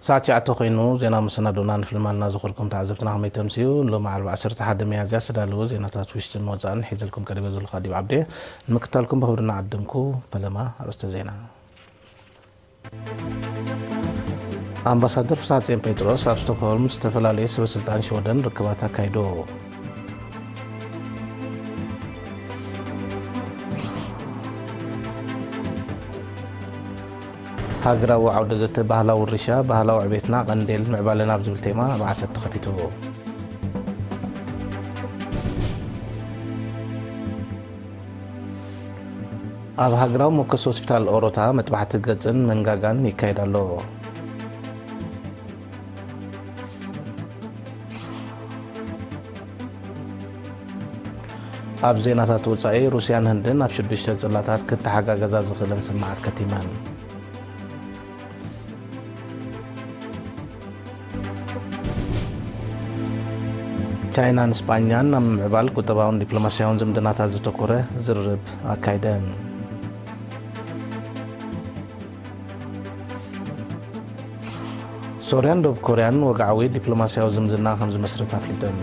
ሰዓት ትሽዓተ ኮይኑ ዜና መሰናዶና ንፍልማልና ዝኸርኩም ተዓዘብትና ከመይ ተምስዩ? ሎሚ ዓርቢ ዓሰርተ ሓደ ሚያዝያ ዝተዳለወ ዜናታት ውሽጥን ወፃእን ሒዘልኩም ቀሪበ ዘለኹ ኣዲብ ዓብዴ። ንምክታልኩም ብኽብሪ እናዓደምኩ፣ ፈለማ ኣርእስተ ዜና። ኣምባሳደር ፍስሃጽዮን ጴጥሮስ ኣብ ስቶክሆልም ዝተፈላለዩ ሰበ ስልጣን ሽወደን ርክባት ኣካይዶ። ሃገራዊ ዓውደ ዘተ ባህላዊ ውርሻ፣ ባህላዊ ዕቤትና ቀንዴል ምዕባለና ብዝብል ቴማ ኣብ ዓሰብ ተኸፊቱ። ኣብ ሃገራዊ መወከሲ ሆስፒታል ኦሮታ መጥባሕቲ ገጽን መንጋጋን ይካየድ ኣሎ። ኣብ ዜናታት ወጻኢ፣ ሩስያን ህንድን ኣብ ሽዱሽተ ጽላታት ክተሓጋገዛ ዝኽእለን ስምምዓት ከቲመን። ቻይናን ስጳኛን ኣብ ምምዕባል ቁጠባውን ዲፕሎማስያውን ዝምድናታት ዘተኮረ ዝርርብ ኣካይደን። ሶርያን ደቡብ ኮርያን ወግዓዊ ዲፕሎማስያዊ ዝምድና ከም ዝመስረት ኣፍሊጠን።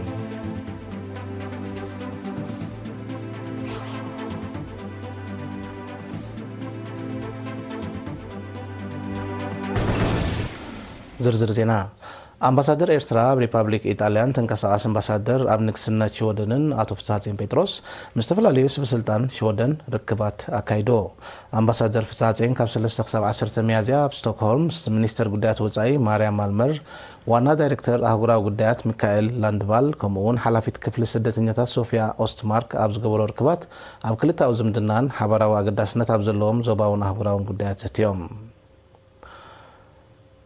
ዝርዝር ዜና። ኣምባሳደር ኤርትራ ኣብ ሪፓብሊክ ኢጣልያን ተንቀሳቓሲ ኣምባሳደር ኣብ ንግስነት ሽወደንን ኣቶ ፍስሃጽዮን ጴጥሮስ ምስ ዝተፈላለዩ ሰበ ስልጣን ሽወደን ርክባት ኣካይዶ። ኣምባሳደር ፍስሃጽዮን ካብ ሰለስተ ክሳብ ዓሰርተ ሚያዝያ ኣብ ስቶክሆልም ምስ ሚኒስተር ጉዳያት ወጻኢ ማርያ ማልመር፣ ዋና ዳይሬክተር ኣህጉራዊ ጉዳያት ሚካኤል ላንድቫል፣ ከምኡ እውን ሓላፊት ክፍሊ ስደተኛታት ሶፊያ ኦስትማርክ ኣብ ዝገበሮ ርክባት ኣብ ክልተኣዊ ዝምድናን ሓባራዊ ኣገዳስነት ኣብ ዘለዎም ዞባውን ኣህጉራውን ጉዳያት ዘትዮም።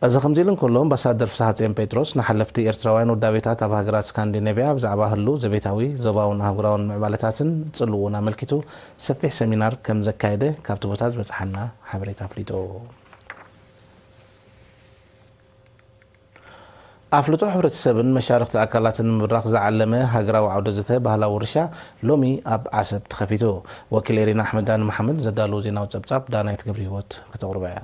እዚ ከምዚ ኢሉ እንከሎ፣ ኣምባሳደር ፍስሃጽዮን ጴጥሮስ ንሓለፍቲ ኤርትራውያን ውዳቤታት ኣብ ሃገራት ስካንዲኔቭያ ብዛዕባ ህሉው ዘቤታዊ፣ ዞባውን ኣህጉራውን ምዕባለታትን ጽልውኡን ኣመልኪቱ ሰፊሕ ሰሚናር ከም ዘካየደ ካብቲ ቦታ ዝበጽሓና ሓበሬታ ኣፍሊጡ። ኣፍልጦ ሕብረተሰብን መሻርኽቲ ኣካላትን ንምብራኽ ዝዓለመ ሃገራዊ ዓውደ ዘተ ባህላዊ ውርሻ ሎሚ ኣብ ዓሰብ ተኸፊቱ። ወኪል ኤሪና ኣሕመዳን መሓመድ ዘዳለዎ ዜናዊ ጸብጻብ ዳናይት ገብረ ህይወት ከተቕርቦ እያ።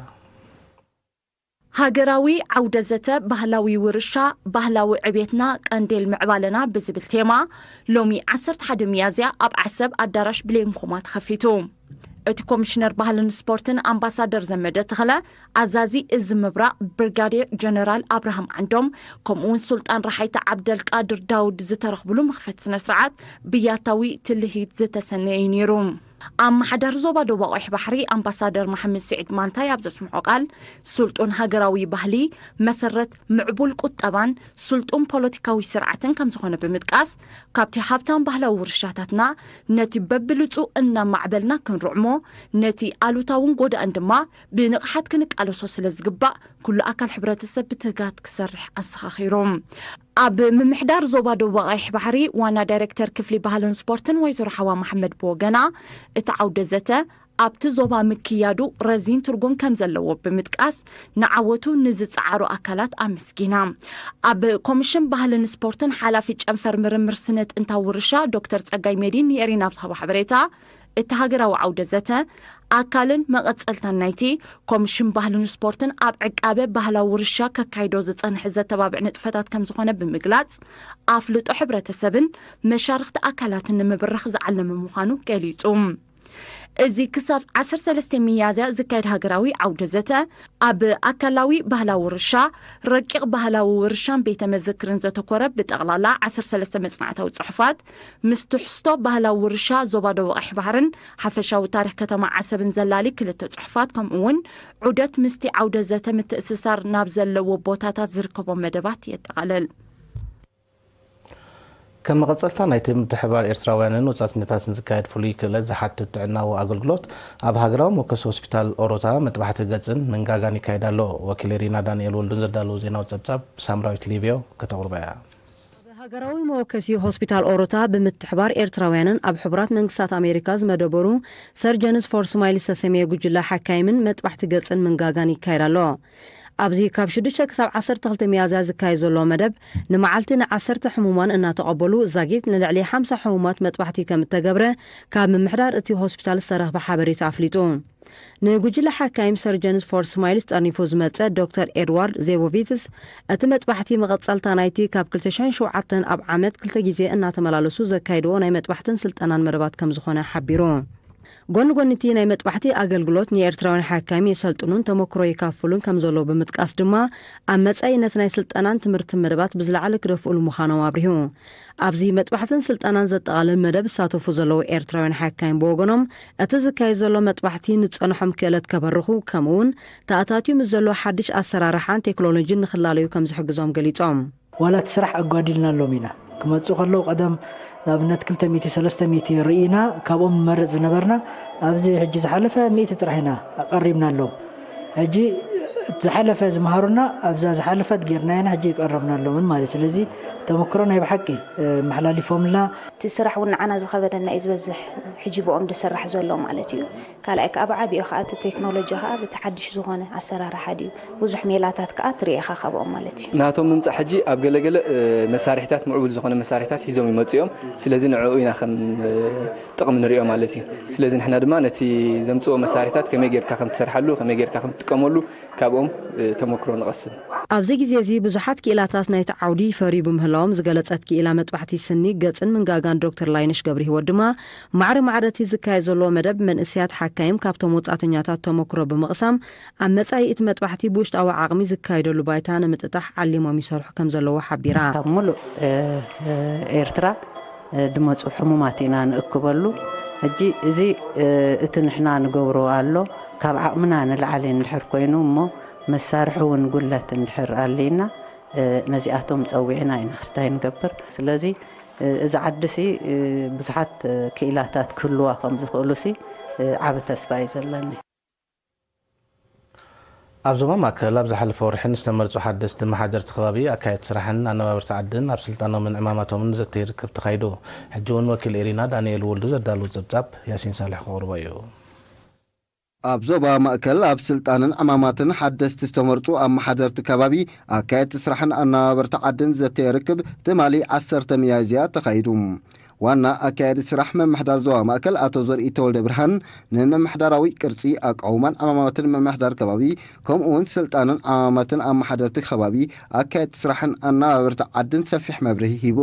ሃገራዊ ዓውደ ዘተ ባህላዊ ውርሻ፣ ባህላዊ ዕቤትና ቀንዴል ምዕባለና ብዝብል ቴማ ሎሚ ዓሰርተ ሓደ ሚያዝያ ኣብ ዓሰብ ኣዳራሽ ብሌንኮማ ተኸፊቱ። እቲ ኮሚሽነር ባህልን ስፖርትን ኣምባሳደር ዘመደ ተኽለ፣ ኣዛዚ እዚ ምብራቕ ብርጋዴር ጀነራል ኣብርሃም ዓንዶም፣ ከምኡውን ሱልጣን ረሓይተ ዓብደልቃድር ዳውድ ዝተረኽብሉ መኽፈቲ ስነ ስርዓት ብያታዊ ትልሂት ዝተሰነየ እዩ ነይሩ። ኣመሓዳሪ ዞባ ደቡብ ኣቑሕ ባሕሪ ኣምባሳደር መሓመድ ስዒድ ማንታይ ኣብ ዘስምዖ ቃል፣ ስልጡን ሃገራዊ ባህሊ መሰረት ምዕቡል ቁጠባን ስልጡን ፖለቲካዊ ስርዓትን ከምዝኾነ ብምጥቃስ፣ ካብቲ ሃብታም ባህላዊ ውርሻታትና ነቲ በብልጹ እናማዕበልና ክንርዕሞ፣ ነቲ ኣሉታውን ጎዳእን ድማ ብንቕሓት ክንቃለሶ ስለዝግባእ፣ ኩሉ ኣካል ሕብረተሰብ ብትግሃት ክሰርሕ ኣዘኻኺሩ። ኣብ ምምሕዳር ዞባ ደቡብ ኣቕይሕ ባሕሪ ዋና ዳይሬክተር ክፍሊ ባህልን ስፖርትን ወይዘሮ ሓዋ መሓመድ ብወገና፣ እቲ ዓውደ ዘተ ኣብቲ ዞባ ምክያዱ ረዚን ትርጉም ከም ዘለዎ ብምጥቃስ፣ ንዓወቱ ንዝጸዓሩ ኣካላት ኣመስጊና። ኣብ ኮሚሽን ባህልን ስፖርትን ሓላፊ ጨንፈር ምርምር ስነ ጥንታዊ ውርሻ ዶክተር ጸጋይ መዲን ንኤሪና ኣብ ዝሃቦ ሓበሬታ፣ እቲ ሃገራዊ ዓውደ ዘተ ኣካልን መቐጸልታን ናይቲ ኮሚሽን ባህልን ስፖርትን ኣብ ዕቃበ ባህላዊ ውርሻ ከካይዶ ዝጸንሐ ዘተባብዕ ንጥፈታት ከም ዝኾነ ብምግላጽ፣ ኣፍልጦ ሕብረተሰብን መሻርኽቲ ኣካላትን ንምብራኽ ዝዓለመ ምዃኑ ገሊጹ። እዚ ክሳብ ዓሰርተ ሰለስተ ሚያዝያ ዝካየድ ሃገራዊ ዓውደ ዘተ፣ ኣብ ኣካላዊ ባህላዊ ውርሻ፣ ረቂቕ ባህላዊ ውርሻን ቤተ መዘክርን ዘተኮረ ብጠቕላላ ዓሰርተ ሰለስተ መጽናዕታዊ ጽሑፋት፣ ምስ ትሕዝቶ ባህላዊ ውርሻ ዞባ ደቡብ ቀይሕ ባሕርን ሓፈሻዊ ታሪኽ ከተማ ዓሰብን ዘላሊ ክልተ ጽሑፋት፣ ከምኡ እውን ዑደት ምስቲ ዓውደ ዘተ ምትእስሳር ናብ ዘለዎ ቦታታት ዝርከቦም መደባት የጠቓልል። ከም መቐጸልታ ናይቲ ምትሕብባር ኤርትራውያንን ወጻእተኛታትን ዝካየድ ፍሉይ ክእለት ዝሓትት ጥዕናዊ ኣገልግሎት፣ ኣብ ሃገራዊ መወከሲ ሆስፒታል ኦሮታ መጥባሕቲ ገጽን መንጋጋን ይካየድ ኣሎ። ወኪል ኤሪና ዳንኤል ወልዱን ዘዳለዎ ዜናዊ ጸብጻብ ሳምራዊት ሊብዮ ከተቕርቦ እያ። ኣብ ሃገራዊ መወከሲ ሆስፒታል ኦሮታ ብምትሕባር ኤርትራውያንን ኣብ ሕቡራት መንግስታት ኣሜሪካ ዝመደበሩ ሰርጀንስ ፎር ስማይል ዝተሰምየ ጉጅለ ሓካይምን መጥባሕቲ ገጽን መንጋጋን ይካየድ ኣሎ። ኣብዚ ካብ ሽዱሽተ ክሳብ ዓሰርተ ክልተ ሚያዝያ ዝካየድ ዘሎ መደብ፣ ንመዓልቲ ንዓሰርተ ሕሙማን እናተቐበሉ ዛጊት ንልዕሊ ሓምሳ ሕሙማት መጥባሕቲ ከም እተገብረ ካብ ምምሕዳር እቲ ሆስፒታል ዝተረኽበ ሓበሬታ ኣፍሊጡ። ንጉጅለ ሓካይም ሰርጀንስ ፎር ስማይልስ ጠርኒፉ ዝመጸ ዶክተር ኤድዋርድ ዜቦቪትስ፣ እቲ መጥባሕቲ መቐጸልታ ናይቲ ካብ ክልተ ሽሕን ሸውዓተን ኣብ ዓመት ክልተ ግዜ እናተመላለሱ ዘካይድዎ ናይ መጥባሕትን ስልጠናን መደባት ከም ዝኾነ ሓቢሩ። ጎኒ ጎኒ እቲ ናይ መጥባሕቲ ኣገልግሎት፣ ንኤርትራውያን ሓካይም የሰልጥኑን ተመክሮ የካፍሉን ከም ዘለዉ ብምጥቃስ ድማ፣ ኣብ መጻኢ ነቲ ናይ ስልጠናን ትምህርትን መደባት ብዝለዓለ ክደፍኡሉ ምዃኖም ኣብሪሁ። ኣብዚ መጥባሕትን ስልጠናን ዘጠቓልል መደብ ዝሳተፉ ዘለዉ ኤርትራውያን ሓካይም ብወገኖም፣ እቲ ዝካየድ ዘሎ መጥባሕቲ ንዝጸንሖም ክእለት ከበርኹ፣ ከምኡ'ውን ተኣታትዩ ምስ ዘሎ ሓድሽ ኣሰራርሓን ቴክኖሎጂን ንኽላለዩ ከም ዝሕግዞም ገሊጾም። ዋላ እቲ ስራሕ ኣጓዲልናሎም ኢና። ክመጹ ከለዉ ቀደም ንኣብነት ክልተ ሚእቲ፣ ሰለስተ ሚእቲ ርኢና ካብኦም ንመርጽ ዝነበርና፣ ኣብዚ ሕጂ ዝሓለፈ ሚእቲ ጥራሕ ኢና ኣቐሪብናሎም። ሕጂ ዝሓለፈ ዝመሃሩና ኣብዛ ዝሓለፈት ጌርና ኢና ሕጂ ይቀረብናሎምን ማለት። ስለዚ ተመክሮ ናይ ብሓቂ፣ እ፣ መሓላሊፎምልና። እቲ ስራሕ እውን ንዓና ዝኸበደና እዩ ዝበዝሕ ሕጂ ብኦም ዝስራሕ ዘሎ ማለት እዩ። ካልኣይ ከዓ ብዓቢኡ ከዓ እቲ ቴክኖሎጂ ከዓ ብቲ ሓድሽ ዝኾነ ኣሰራርሓ ድዩ፣ ብዙሕ ሜላታት ከዓ ትርኢ ኢኻ ካብኦም ማለት እዩ። ናቶም ምምጻእ ሕጂ ኣብ ገለገለ፣ እ፣ መሳርሒታት ምዕቡል ዝኾነ መሳርሒታት ሒዞም ይመጹ እዮም። ስለዚ ንዕኡ ኢና ከም፣ እ፣ ጥቕሚ ንሪኦ ማለት እዩ። ስለዚ ንሕና ድማ ነቲ ዘምጽኦ መሳርሒታት ከመይ ጌርካ ከም ትሰርሓሉ፣ ከመይ ጌርካ ከም ትጥቀመሉ ካብኦም፣ እ፣ ተመክሮ ንቐስም። ኣብዚ ግዜ እዚ ብዙሓት ክኢላታት ናይቲ ዓውዲ ይፈርዩ ብምህላዎም ዝገለጸት ክኢላ መጥባሕቲ ስኒ፣ ገጽን ምንጋጋን ዶክተር ላይነሽ ገብረህይወት ድማ፣ ማዕረ ማዕረ እቲ ዝካየድ ዘሎ መደብ መንእሰያት ሓካይም ካብቶም ወጻእተኛታት ተመክሮ ብምቕሳም፣ ኣብ መጻኢ እቲ መጥባሕቲ ብውሽጣዊ ዓቕሚ ዝካየደሉ ባይታ ንምጥጣሕ ዓሊሞም ይሰርሑ ከም ዘለዉ ሓቢራ። ካብ ሙሉእ፣ እ፣ እ፣ ኤርትራ፣ እ፣ ድመጹ ሕሙማት ኢና ንእክበሉ። ሕጂ እዚ፣ እ፣ እቲ ንሕና ንገብሮ ኣሎ፣ ካብ ዓቕምና ንላዕሊ እንድሕር ኮይኑ እሞ፣ መሳርሒ እውን ጉድለት እንድሕር ኣልዩና፣ እ፣ ነዚኣቶም ጸዊዕና ኢና ክስታይ ንገብር። ስለዚ፣ እ፣ እዚ ዓዲ ሲ፣ እ፣ ብዙሓት፣ እ፣ ክኢላታት ክህልዋ ከም ዝኽእሉ ሲ፣ እ፣ ዓቢ ተስፋ እዩ ዘለኒ። ኣብ ዞባ ማእከል ኣብ ዝሓለፈ ወርሒ ንዝተመርጹ ሓደስቲ ኣመሓደርቲ ከባቢ፣ ኣካየድቲ ስራሕን ኣነባበርቲ ዓድን ኣብ ስልጣኖምን ዕማማቶምን ዘተይ ርክብ ተኻይዱ። ሕጂ እውን ወኪል ኤሪና ዳንኤል ወልዱ ዘዳለዎ ጸብጻብ ያሲን ሳልሕ ከቕርቦ እዩ። ኣብ ዞባ ማእከል ኣብ ስልጣንን ዕማማትን ሓደስቲ ዝተመርጹ ኣመሓደርቲ ከባቢ፣ ኣካየድቲ ስራሕን ኣነባበርቲ ዓድን ዘተየ ርክብ ትማሊ ዓሰርተ ሚያዝያ ተኻይዱ። ዋና ኣካያዲ ስራሕ ምምሕዳር ዞባ ማእከል ኣቶ ዘርኢ ተወልደ ብርሃን፣ ንምምሕዳራዊ ቅርጺ፣ ኣቃውማን ዕማማትን ምምሕዳር ከባቢ፣ ከምኡ እውን ስልጣንን ዕማማትን ኣመሓደርቲ ከባቢ፣ ኣካየድቲ ስራሕን ኣነባበርቲ ዓድን ሰፊሕ መብርሂ ሂቡ።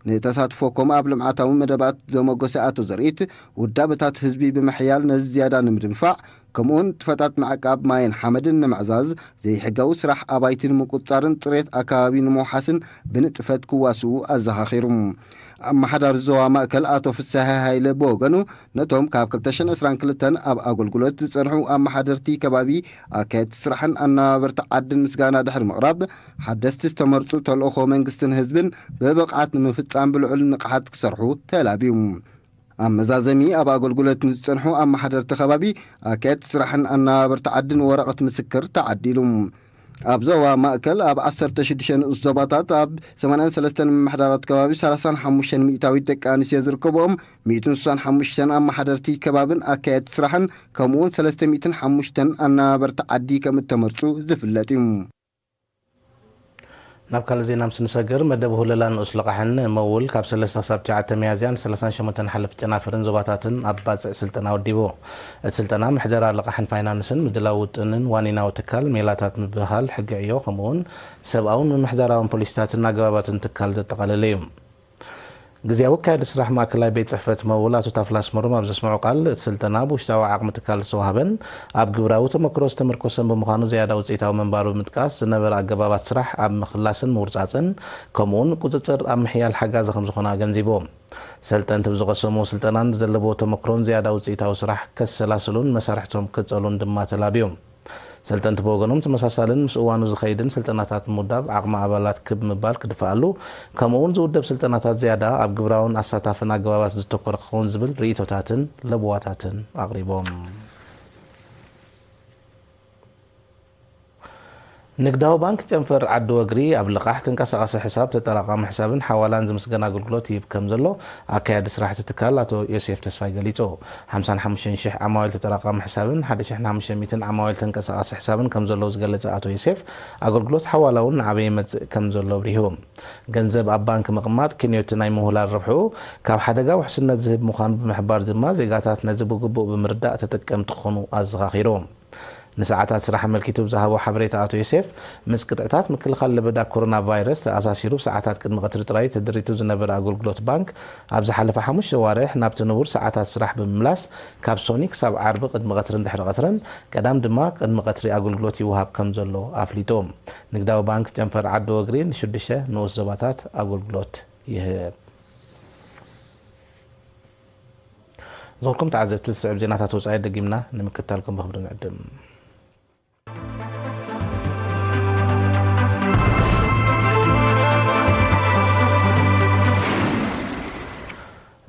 ንተሳትፎ ከምኡ ኣብ ልምዓታዊ መደባት ዘመጎሰ ኣቶ ዘርኢት፣ ውዳበታት ህዝቢ ብምሕያል ነዚ ዝያዳ ንምድንፋዕ፣ ከምኡውን ንጥፈታት ምዕቃብ ማይን ሓመድን ንምዕዛዝ፣ ዘይሕጋዊ ስራሕ ኣባይቲ ንምቁጽጻርን ጽሬት ኣከባቢ ንምውሓስን ብንጥፈት ክዋስኡ ኣዘኻኺሩ። ኣመሓዳሪ ዞባ ማእከል ኣቶ ፍስሃ ሃይለ ብወገኑ፣ ነቶም ካብ ክልተ ሽሕን ዕስራን ክልተን ኣብ ኣገልግሎት ዝጸንሑ ኣመሓደርቲ ከባቢ፣ ኣካየድቲ ስራሕን ኣነባበርቲ ዓድን ምስጋና ድሕሪ ምቕራብ፣ ሓደስቲ ዝተመርጹ ተልእኾ መንግስትን ህዝብን ብብቕዓት ንምፍጻም ብልዑል ንቕሓት ክሰርሑ ተላብዩ። ኣብ መዛዘሚ፣ ኣብ ኣገልግሎት ንዝጸንሑ ኣመሓደርቲ ከባቢ፣ ኣካየድቲ ስራሕን ኣነባበርቲ ዓድን ወረቐት ምስክር ተዓዲሉ። ኣብ ዞባ ማእከል፣ ኣብ ዓሰርተ ሽዱሽተ ንኡስ ዞባታት፣ ኣብ ሰማንያን ሰለስተን ምምሕዳራት ከባቢ፣ ሰላሳን ሓሙሽተን ሚእታዊት ደቂ ኣንስትዮ ዝርከብኦም፣ ሚእትን ስሳን ሓሙሽተን ኣመሓደርቲ ከባብን ኣካየድቲ ስራሕን፣ ከምኡውን ሰለስተ ሚእትን ሓሙሽተን ኣነባበርቲ ዓዲ ከም እተመርጹ ዝፍለጥ እዩ። ናብ ካልእ ዜና ምስ ንሰግር፣ መደብ ሁለላ ንኡስ ልቓሕን መውል ካብ ሰለስተ ክሳብ ትሽዓተ ሚያዝያ ንሰላሳን ሸሞንተን ሓለፍቲ ጨናፍርን ዞባታትን ኣብ ባጽዕ ስልጠና ወዲቡ። እቲ ስልጠና ምሕደራ ልቓሕን ፋይናንስን፣ ምድላው ውጥንን ዋኒናዊ ትካል ሜላታት ምብህሃል ሕጊ ዕዮ፣ ከምኡውን ሰብኣውን ምምሕዳራውን ፖሊሲታትን ኣገባባትን ትካል ዘጠቓለለ እዩ። ግዝያዊ ኣካያዲ ስራሕ ማእከላይ ቤት ጽሕፈት መውል ኣቶ ታፍላ ኣስመሮም ኣብ ዘስምዖ ቃል፣ እቲ ስልጠና ብውሽጣዊ ዓቕሚ ትካል ዝተዋህበን ኣብ ግብራዊ ተመክሮ ዝተመርኮሰን ብምዃኑ ዝያዳ ውጽኢታዊ ምንባሩ ብምጥቃስ፣ ዝነበረ ኣገባባት ስራሕ ኣብ ምኽላስን ምውርጻጽን፣ ከምኡውን ቁጽጽር ኣብ ምሕያል ሓጋዚ ከም ዝኾነ ኣገንዚቡ። ሰልጠንቲ ብዝቐሰምዎ ስልጠናን ዘለዎ ተመክሮን ዝያዳ ውጽኢታዊ ስራሕ ከሰላስሉን መሳርሕቶም ክጸሉን ድማ ተላብዩ። ሰልጠንቲ ብወገኖም፣ ተመሳሳልን ምስ እዋኑ ዝኸይድን ስልጠናታት ንምውዳብ ዓቕሚ ኣባላት ክብ ምባል ክድፍኣሉ፣ ከምኡ እውን ዝውደብ ስልጠናታት ዝያዳ ኣብ ግብራውን ኣሳታፍን ኣገባባት ዝተኮረ ክኸውን ዝብል ርእይቶታትን ለበዋታትን ኣቕሪቦም። ንግዳዊ ባንክ ጨንፈር ዓዲ ወግሪ ኣብ ልቓሕ ተንቀሳቓሲ ሕሳብ፣ ተጠራቓሚ ሕሳብን ሓዋላን ዝምስገን ኣገልግሎት ይህብ ከም ዘሎ ኣካያዲ ስራሕቲ ትካል ኣቶ ዮሴፍ ተስፋይ ገሊጹ። ሓምሳን ሓሙሽተን ሽሕ ዓማዊል ተጠራቓሚ ሕሳብን ሓደ ሽሕን ሓሙሽተ ሚእትን ዓማዊል ተንቀሳቓሲ ሕሳብን ከም ዘለዉ ዝገለጸ ኣቶ ዮሴፍ፣ ኣገልግሎት ሓዋላ እውን ንዓበይ ይመጽእ ከም ዘሎ ኣብሪሁ። ገንዘብ ኣብ ባንክ ምቕማጥ ክንዮቲ ናይ ምውህላል ረብሕኡ ካብ ሓደጋ ውሕስነት ዝህብ ምዃኑ ብምሕባር ድማ፣ ዜጋታት ነዚ ብግቡእ ብምርዳእ ተጠቀምቲ ክኾኑ ኣዘኻኺሩ። ንሰዓታት ስራሕ ኣመልኪቱ ብዝሃቦ ሓበሬታ ኣቶ ዮሴፍ፣ ምስ ቅጥዕታት ምክልኻል ለበዳ ኮሮና ቫይረስ ተኣሳሲሩ፣ ብሰዓታት ቅድሚ ቀትሪ ጥራይ ተደሪቱ ዝነበረ ኣገልግሎት ባንክ ኣብ ዝሓለፈ ሓሙሽተ ዋርሕ ናብቲ ንቡር ሰዓታት ስራሕ ብምምላስ፣ ካብ ሶኒ ክሳብ ዓርቢ ቅድሚ ቀትርን ድሕሪ ቀትርን፣ ቀዳም ድማ ቅድሚ ቀትሪ ኣገልግሎት ይወሃብ ከም ዘሎ ኣፍሊጡ። ንግዳዊ ባንክ ጨንፈር ዓዲ ወግሪ ንሽዱሽተ ንኡስ ዞባታት ኣገልግሎት ይህብ። ዝኸበርኩም ተዓዘብቲ፣ ዝስዕብ ዜናታት ወጻኢ ደጊምና ንምክትታልኩም ብኽብሪ ንዕድም።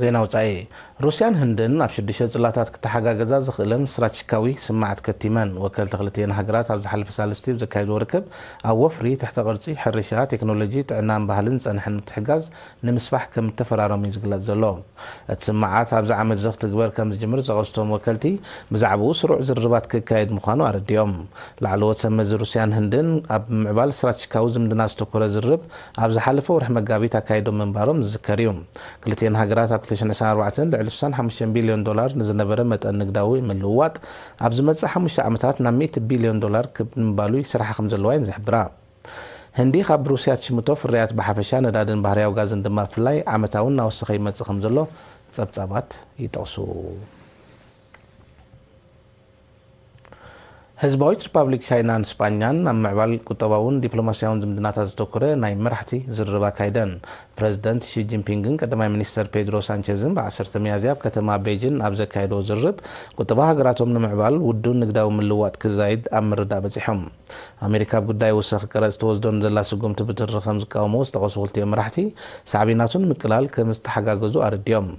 ዜና ወጻኢ። ሩስያን ህንድን ኣብ ሽዱሽተ ጽላታት ክተሓጋገዛ ዝኽእለን ስትራቴጂካዊ ስምማዓት ከቲመን። ወከልቲ ክልቲኤን ሃገራት ኣብ ዝሓለፈ ሳልስቲ ኣብ ዘካየድዎ ርክብ፣ ኣብ ወፍሪ፣ ትሕተ ቅርጺ፣ ሕርሻ፣ ቴክኖሎጂ፣ ጥዕናን ባህልን ዝጸንሐን ምትሕጋዝ ንምስፋሕ ከም እተፈራረሙ እዩ ዝግለጽ ዘሎ። እቲ ስምማዓት ኣብዚ ዓመት እዚ ክትግበር ከም ዝጅምር ዝጠቐሱ እቶም ወከልቲ፣ ብዛዕባኡ ስሩዕ ዝርርባት ክካየድ ምዃኑ ኣረዲኦም። ላዕለዎት ሰብ መዚ ሩስያን ህንድን ኣብ ምምዕባል ስትራቴጂካዊ ዝምድና ዘተኮረ ዝርርብ ኣብ ዝሓለፈ ወርሒ መጋቢት ኣካይዶም ምንባሮም ዝዝከር እዩ። ክልቲኤን ሃገራት ኣብ ክልተ ሽሕን ዕስራን ኣርባዕተን ልዕሊ ስሳን ሓሙሽተን ቢልዮን ዶላር ንዝነበረ መጠን ንግዳዊ ምልውዋጥ፣ ኣብ ዝመጽእ ሓሙሽተ ዓመታት ናብ ሚእቲ ቢልዮን ዶላር ክብ ንምባሉ ይሰርሓ ከም ዘለዋ እየን ዝሕብራ። ህንዲ ካብ ሩስያ ትሽምቶ ፍርያት ብሓፈሻ፣ ነዳድን ባህርያዊ ጋዝን ድማ ብፍላይ፣ ዓመታዊ እናወሰኸ ይመጽእ ከም ዘሎ ጸብጻባት ይጠቕሱ። ህዝባዊት ሪፓብሊክ ቻይናን ስጳኛን ኣብ ምዕባል ቁጠባውን ዲፕሎማስያውን ዝምድናታት ዘተኮረ ናይ መራሕቲ ዝርርብ ኣካይደን። ፕረዚደንት ሺ ጂንፒንግን ቀዳማይ ሚኒስተር ፔድሮ ሳንቸዝን ብዓሰርተ ሚያዝያ ኣብ ከተማ ቤጂን ኣብ ዘካየድዎ ዝርርብ፣ ቁጠባ ሃገራቶም ንምዕባል ውዱን ንግዳዊ ምልውዋጥ ክዛይድ ኣብ ምርዳእ በጺሖም። ኣሜሪካ ኣብ ጉዳይ ወሰኽ ቀረጽ ትወስዶ ንዘላ ስጉምቲ ብትሪ ከም ዝቃወምዎ ዝጠቐሱ ክልቲኦም መራሕቲ፣ ሳዕቤናቱ ንምቅላል ከም ዝተሓጋገዙ ኣረዲኦም።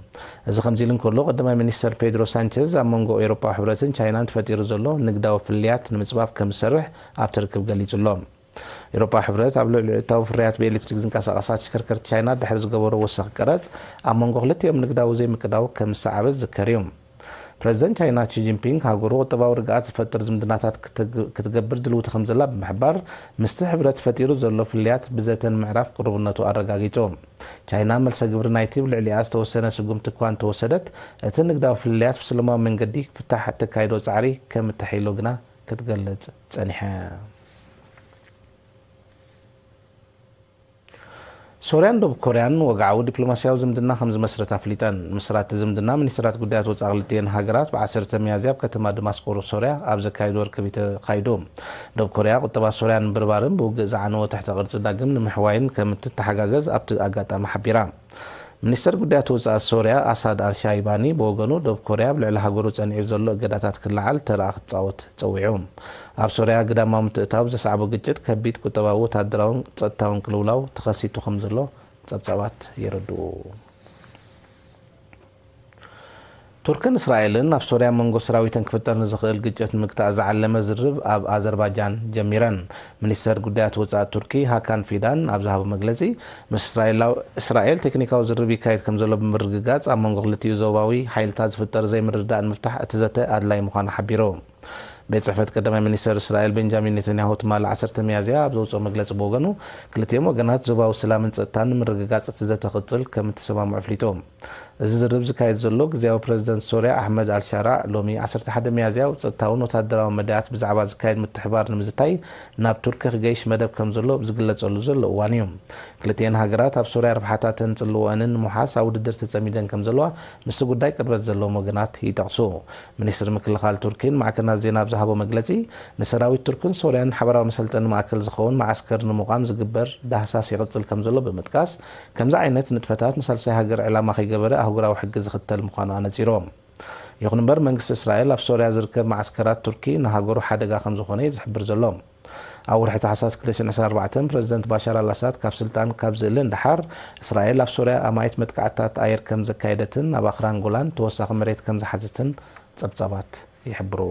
እዚ ከምዚ ኢሉ እንከሎ፣ ቀዳማይ ሚኒስተር ፔድሮ ሳንቸዝ ኣብ መንጎ ኤውሮጳዊ ሕብረትን ቻይናን ተፈጢሩ ዘሎ ንግዳዊ ፍልልያት ንምጽባብ ከም ዝሰርሕ ኣብቲ ርክብ ገሊጹ ኣሎ። ኤውሮጳዊ ሕብረት ኣብ ልዕሊ እታዊ ፍርያት ብኤሌክትሪክ ዝንቀሳቐሳ ተሽከርከርቲ ቻይና ድሕሪ ዝገበሮ ወሰኽ ቀረጽ፣ ኣብ መንጎ ክልቲኦም ንግዳዊ ዘይምቅዳው ከም ዝሰዓበ ዝዝከር እዩ። ፕረዚደንት ቻይና ቺ ጂንፒንግ፣ ሃገሩ ቁጠባዊ ርግኣት ዝፈጥር ዝምድናታት ክትግ-፣ ክትገብር ድልውቲ ከም ዘላ ብምሕባር፣ ምስቲ ሕብረት ፈጢሩ ዘሎ ፍልልያት ብዘተ ንምዕራፍ ቅሩብነቱ ኣረጋጊጹ። ቻይና መልሰ ግብሪ ናይቲ ብልዕሊኣ ዝተወሰነ ስጉምቲ እኳ እንተወሰደት፣ እቲ ንግዳዊ ፍልልያት ብሰላማዊ መንገዲ ክፍታሕ እተካይዶ ጻዕሪ ከም እተሐይሎ ግና ክትገልጽ ጸኒሐ። ሶርያን ደቡብ ኮርያን ወግዓዊ ዲፕሎማስያዊ ዝምድና ከም ዝመስረት ኣፍሊጠን። ምስራቲ ዝምድና ሚኒስትራት ጉዳያት ወጻኢ ክልቲኤን ሃገራት ብዓሰርተ ሚያዝያ ኣብ ከተማ ደማስቆ ሶርያ ኣብ ዘካየድዎ ርክብ እዩ ተኻይዱ። ደቡብ ኮርያ ቁጠባ ሶርያ ንምብርባርን ብውግእ ዝዓነወ ትሕተ ቅርጺ ዳግም ንምሕዋይን ከም እትተሓጋገዝ ኣብቲ ኣጋጣሚ ሓቢራ። ሚኒስተር ጉዳያት ወጻኢ ሶርያ ኣሳድ ኣልሻይባኒ ብወገኑ፣ ደቡብ ኮርያ ኣብ ልዕሊ ሃገሩ ጸኒዑ ዘሎ እገዳታት ክለዓል ተራኣ ክትጻወት ጸዊዑ። ኣብ ሶርያ ግዳማዊ ምትእትታው ዘስዓቦ ግጭት ከቢድ ቁጠባዊ፣ ወታደራውን ጸጥታውን ቅልውላው ተኸሲቱ ከም ዘሎ ጸብጻባት የረድኡ። ቱርክን እስራኤልን ኣብ ሶርያ መንጎ ሰራዊተን ክፍጠር ንዝኽእል ግጭት ንምግታእ ዝዓለመ ዝርርብ ኣብ ኣዘርባጃን ጀሚረን። ሚኒስተር ጉዳያት ወጻኢ ቱርኪ ሃካን ፊዳን ኣብ ዝሃቦ መግለጺ፣ ምስ እስራኤላው-፣ እስራኤል ቴክኒካዊ ዝርርብ ይካየድ ከም ዘሎ ብምርግጋጽ፣ ኣብ መንጎ ክልቲኡ ዞባዊ ሓይልታት ዝፍጠር ዘይምርድዳእ ንምፍታሕ እቲ ዘተ ኣድላዪ ምዃኑ ሓቢሩ። ቤት ጽሕፈት ቀዳማይ ሚኒስተር እስራኤል ቤንጃሚን ኔታንያሁ ትማሊ ዓሰርተ ሚያዝያ ኣብ ዘውጽኦ መግለጺ ብወገኑ፣ ክልቲኦም ወገናት ዞባዊ ሰላምን ጸጥታን ንምርግጋጽ እቲ ዘተ ክቕጽል ከም እተሰማምዑ ኣፍሊጡ። እዚ ዝርርብ ዝካየድ ዘሎ፣ ግዝያዊ ፕረዚደንት ሶርያ ኣሕመድ ኣልሻራዕ ሎሚ ዓሰርተ ሓደ ሚያዝያ ኣብ ጸጥታውን ወታደራውን መዳያት ብዛዕባ ዝካየድ ምትሕብባር ንምዝታይ ናብ ቱርኪ ክገይሽ መደብ ከም ዘሎ ኣብ ዝግለጸሉ ዘሎ እዋን እዩ። ክልቲኤን ሃገራት ኣብ ሶርያ ረብሓታተን ጽልወአንን ንምውሓስ ኣብ ውድድር ተጸሚደን ከም ዘለዋ ምስቲ ጉዳይ ቅርበት ዘለዎም ወገናት ይጠቕሱ። ሚኒስትሪ ምክልኻል ቱርኪን ማዕከናት ዜና ኣብ ዝሃቦ መግለጺ፣ ንሰራዊት ቱርክን ሶርያን ሓበራዊ መሰልጠኒ ማእከል ዝኸውን መዓስከር ንምቋም ዝግበር ዳህሳስ ይቕጽል ከም ዘሎ ብምጥቃስ፣ ከምዚ ዓይነት ንጥፈታት ንሳልሳይ ሃገር ዕላማ ከይገበረ ኣህጉራዊ ሕጊ ዝኽተል ምዃኑ ኣነጺሩ። ይኹን እምበር፣ መንግስቲ እስራኤል ኣብ ሶርያ ዝርከብ መዓስከራት ቱርኪ ንሃገሩ ሓደጋ ከም ዝኾነ እዩ ዝሕብር ዘሎ። ኣብ ወርሒ ታሕሳስ ክልተ ሽሕን ዕስራን ኣርባዕተን ፕረዚደንት ባሻር ኣልኣሳድ ካብ ስልጣን ካብ ዝእለ ንደሓር፣ እስራኤል ኣብ ሶርያ ኣማኢት መጥቃዕትታት ኣየር ከም ዘካየደትን ኣብ ኣኽራን ጎላን ተወሳኺ መሬት ከም ዝሓዘትን ጸብጻባት ይሕብሩ።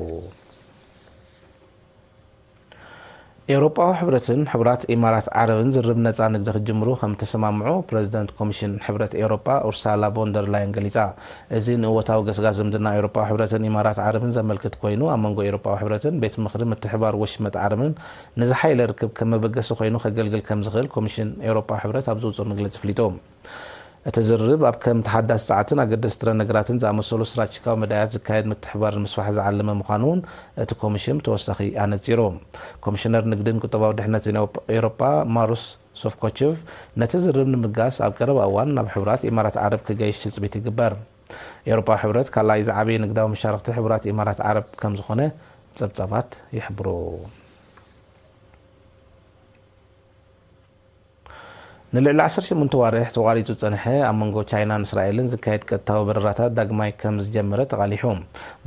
ኤውሮጳዊ ሕብረትን ሕቡራት ኢማራት ዓረብን ዝርርብ ነጻ ንግዲ ክጅምሩ ከም ተሰማምዑ ፕረዚደንት ኮሚሽን ሕብረት ኤውሮጳ ኡርሳላ ቮንደር ላየን ገሊጻ። እዚ ንእወታዊ ገስጋስ ዝምድና ኤውሮጳዊ ሕብረትን ኢማራት ዓረብን ዘመልክት ኮይኑ፣ ኣብ መንጎ ኤውሮጳዊ ሕብረትን ቤት ምኽሪ ምትሕባር ወሽመጥ ዓረብን ንዝሓየለ ርክብ ከም መበገሲ ኮይኑ ከገልግል ከም ዝኽእል ኮሚሽን ኤውሮጳዊ ሕብረት ኣብ ዝውጽኦ መግለጺ ኣፍሊጡ። እቲ ዝርርብ ኣብ ከም ተሓዳሲ ጸዓትን ኣገደስቲ ጥረ ነገራትን ዝኣመሰሉ ስትራቴጂካዊ መዳያት ዝካየድ ምትሕብባር ንምስፋሕ ዝዓለመ ምዃኑ እውን እቲ ኮሚሽን ብተወሳኺ ኣነጺሩ። ኮሚሽነር ንግድን ቁጠባዊ ድሕነትን ኤውሮጳ ማሩስ ሶፍኮችቭ፣ ነቲ ዝርርብ ንምብጋስ ኣብ ቀረባ እዋን ናብ ሕቡራት ኢማራት ዓረብ ክገይሽ ትጽቢት ይግበር። ኤውሮጳዊ ሕብረት ካልኣይ ዝዓበየ ንግዳዊ መሻርኽቲ ሕቡራት ኢማራት ዓረብ ከም ዝኾነ ጸብጻባት ይሕብሩ። ንልዕሊ ዓሰርተ ሸሞንተ ዋርሕ ተቋሪጹ ዝጸንሐ ኣብ መንጎ ቻይናን እስራኤልን ዝካየድ ቀጥታዊ በረራታት ዳግማይ ከም ዝጀመረ ተቓሊሑ።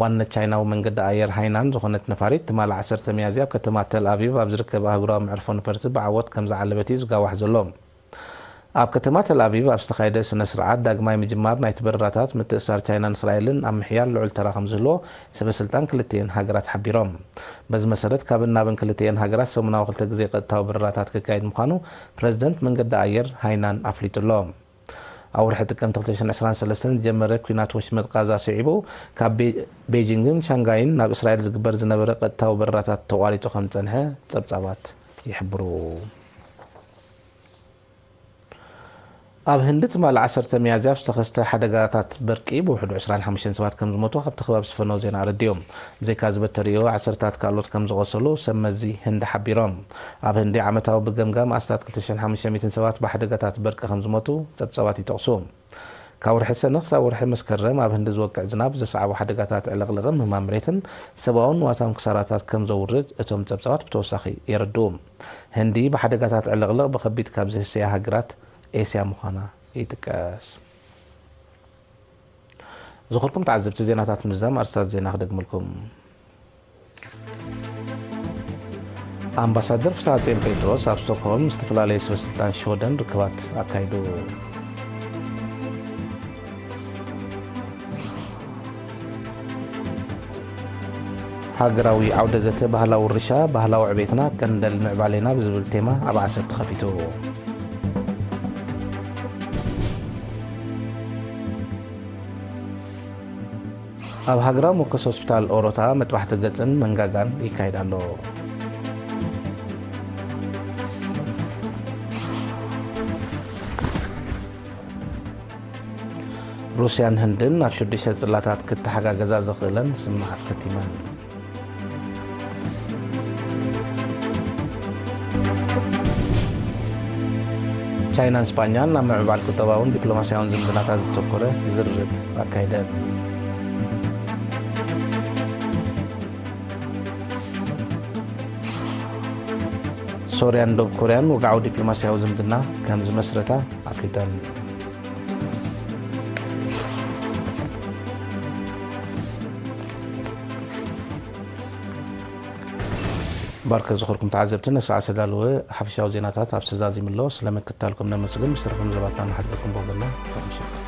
ዋንነት ቻይናዊ መንገዲ ኣየር ሃይናን ዝኾነት ነፋሪት ትማሊ ዓሰርተ ሚያዝያ ኣብ ከተማ ተል ኣቪቭ ኣብ ዝርከብ ኣህጉራዊ መዕርፎ ነፈርቲ ብዓወት ከም ዝዓለበት እዩ ዝጋዋሕ ዘሎ። ኣብ ከተማ ተል ኣቪቭ ኣብ ዝተኻየደ ስነ ስርዓት ዳግማይ ምጅማር ናይቲ በረራታት፣ ምትእስሳር ቻይናን እስራኤልን ኣብ ምሕያል ልዑል ተራ ከም ዝህልዎ ሰበ ስልጣን ክልቲኤን ሃገራት ሓቢሮም። በዚ መሰረት ካብን ናብን ክልቲኤን ሃገራት ሰሙናዊ ክልተ ግዜ ቀጥታዊ በረራታት ክካየድ ምዃኑ ፕረዚደንት መንገዲ ኣየር ሃይናን ኣፍሊጡ ኣሎ። ኣብ ወርሒ ጥቅምቲ ክልተ ሽሕን ዕስራን ሰለስተን ዝጀመረ ኲናት ወሽመጥ ቃዛ ስዒቡ፣ ካብ ቤ-፣ ቤጂንግን ሻንጋይን ናብ እስራኤል ዝግበር ዝነበረ ቀጥታዊ በረራታት ተቋሪጹ ከም ዝጸንሐ ጸብጻባት ይሕብሩ። ኣብ ህንዲ ትማሊ ዓሰርተ ሚያዝያ ኣብ ዝተኸስተ ሓደጋታት በርቂ ብውሕዱ ዕስራን ሓሙሽተን ሰባት ከም ዝሞቱ ካብቲ ከባቢ ዝፈነው ዜና ኣረዲኡ። ብዘይካ እዚ በተርእዮ ዓሰርታት ካልኦት ከም ዝቖሰሉ ሰብ መዚ ህንዲ ሓቢሮም። ኣብ ህንዲ ዓመታዊ ብገምጋም ኣስታት ክልተ ሽሕን ሓሙሽተ ሚእትን ሰባት ብሓደጋታት በርቂ ከም ዝሞቱ ጸብጻባት ይጠቕሱ። ካብ ወርሒ ሰነ ክሳብ ወርሒ መስከረም ኣብ ህንዲ ዝወቅዕ ዝናብ ዘስዓቦ ሓደጋታት ዕልቕልቕን ምህማም መሬትን ሰብኣውን ንዋታውን ክሳራታት ከም ዘውርድ እቶም ጸብጻባት ብተወሳኺ የረድኡ። ህንዲ ብሓደጋታት ዕልቕልቕ ብኸቢድ ካብ ዝህሰያ ሃገራት ኤስያ ምዃና ይጥቀስ። ዝኸበርኩም ተዓዘብቲ፣ ዜናታት ምዝዛም ኣርስታት ዜና ክደግመልኩም። ኣምባሳደር ፍስሃጽዮን ጴጥሮስ ኣብ ስቶክሆልም ዝተፈላለዩ ሰበ ስልጣን ሽወደን ርክባት ኣካይዱ። ሃገራዊ ዓውደ ዘተ ባህላዊ ውርሻ፣ ባህላዊ ዕቤትና ቀንደል ምዕባሌና ብዝብል ቴማ ኣብ ዓሰብ ተኸፊቱ። ኣብ ሃገራዊ መኮስ ሆስፒታል ኦሮታ መጥባሕቲ ገጽን መንጋጋን ይካየድ ኣሎ። ሩስያን ህንድን ኣብ ሽዱሽተ ጽላታት ክተሓጋገዛ ዘኽእለን ስምምዓት ከቲመን። ቻይናን ስጳኛን ኣብ ምዕባል ቁጠባውን ዲፕሎማስያውን ዝምድናታት ዝተኮረ ዝርርብ ኣካይደን። ሶርያን ደቡብ ኮርያን ወግዓዊ ዲፕሎማስያዊ ዝምድና ከም ዝመስረታ ኣፍሊጠን። ባርከ ዝኸርኩም ተዓዘብቲ፣ ነሰዓ ዝተዳለወ ሓፈሻዊ ዜናታት ኣብ ሰዛዚም ኣሎ። ስለ ምክትታልኩም ነመስግን። ብዝተረፈ መደባትና ንሓድገኩም በበልና።